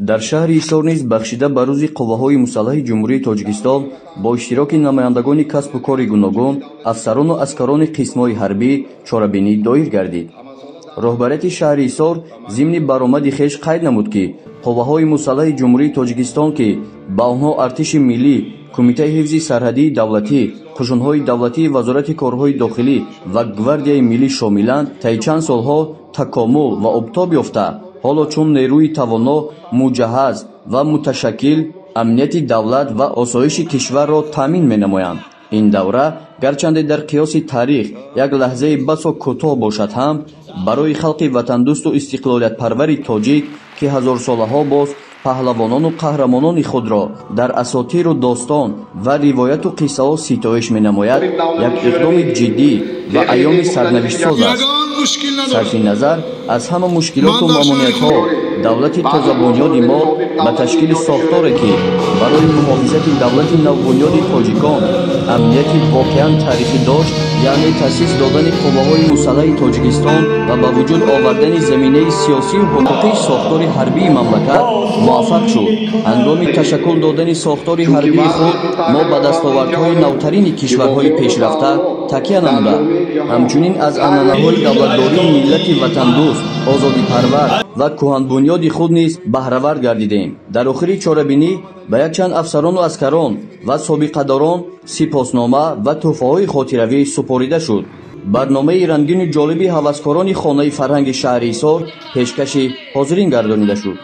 Дар шаҳри Ҳисор низ бахшида ба рӯзи қувваҳои мусаллаҳи Ҷумҳурии Тоҷикистон бо иштироки намояндагони касбу кори гуногун, афсарону аскарони қисмҳои ҳарбӣ чорабинӣ доир гардид. Роҳбарияти шаҳри Ҳисор зимни баромади хеш қайд намуд, ки қувваҳои мусаллаҳи Ҷумҳурии Тоҷикистон, ки ба онҳо Артиши миллӣ, Кумитаи ҳифзи сарҳадии давлатӣ, қушунҳои давлатии Вазорати корҳои дохилӣ ва Гвардияи миллӣ шомиланд, таи чанд солҳо такомул ва обтоб ёфта, ҳоло чун нерӯи тавоно, муҷаҳҳаз ва муташаккил амнияти давлат ва осоиши кишварро таъмин менамоянд. Ин давра гарчанде дар қиёси таърих як лаҳзаи басо кӯтоҳ бошад ҳам, барои халқи ватандӯсту истиқлолиятпарвари тоҷик, ки ҳазорсолаҳо боз паҳлавонону қаҳрамонони худро дар асотиру достон ва ривояту қиссаҳо ситоиш менамояд, як иқдоми ҷиддӣ ва айёми сарнавиштсоз аст. Сарфи назар аз ҳама мушкилоту мамониятҳо, давлати тозабунёди мо ба ташкили сохторе, ки барои муҳофизати давлати навбунёди тоҷикон амнияти воқеан таърихӣ дошт, яъне таъсис додани қувваҳои мусаллаҳи Тоҷикистон ва ба вуҷуд овардани заминаи сиёсию ҳуқуқии сохтори ҳарбии мамлакат муваффақ шуд. Ҳангоми ташаккул додани сохтори ҳарбии худ мо ба дастовардҳои навтарини кишварҳои пешрафта такя намуда, ҳамчунин аз анъанаҳои давлатдории миллати ватандӯст, озодипарвар ва кӯҳанбунёди худ низ баҳравар гардидем. Дар охири чорабинӣ ба якчанд афсарону аскарон ва собиқадорон сипоснома ва тӯҳфаҳои хотиравӣ супорида шуд. Барномаи рангину ҷолиби ҳаваскорони хонаи фарҳанги шаҳри Ҳисор пешкаши ҳозирин гардонида шуд.